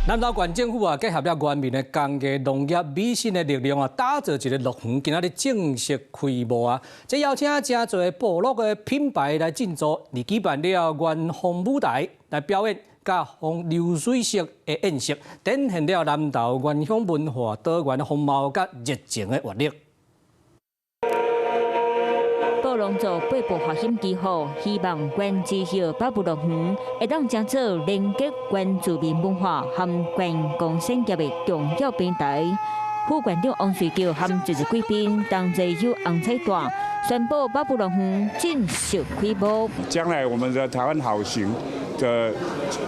南投縣政府啊，結合了原民的工藝、農業、迷信的力量啊，打造一个樂園，今仔日正式開幕啊！這邀請誠濟部落的品牌來進駐，而舉辦了原風舞台來表演，佮風流水席的宴席，展現了南投原鄉文化多元風貌佮熱情的活力。布農族八部華興祈福，希望原之葉北部樂園會當成做連結原住民文化和觀光產業的重要平台。副縣長王瑞德和節日貴賓同齊有紅彩帶，宣布北部樂園正式開幕。將來我們的台灣好行的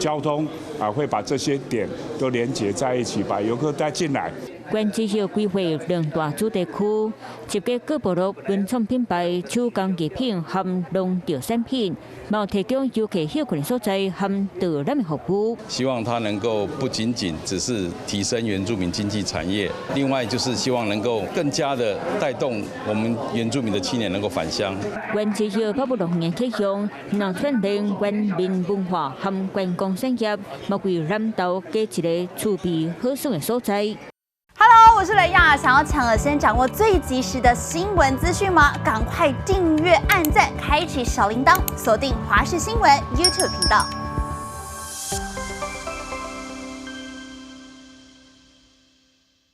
交通啊，會把這些點都連結在一起，把遊客帶進來。原之葉規劃兩大主題區，集結各部落文創品牌、手工藝品和農特產品，嘛提供遊客歇睏的所在和導覽的服務。希望它能夠不僅僅只是提升原住民經濟產業，另外就是希望能夠更加的帶動我們原住民的青年能夠返鄉。原之葉北部樂園的啟用，若串聯原民文化和觀光產業，嘛為南投加一个趣味好耍的所在。 Hello，我是雷亞，想要搶先掌握最及時的新聞資訊嗎？趕快訂閱、按讚、開啟小鈴鐺，鎖定華視新聞 YouTube 頻道。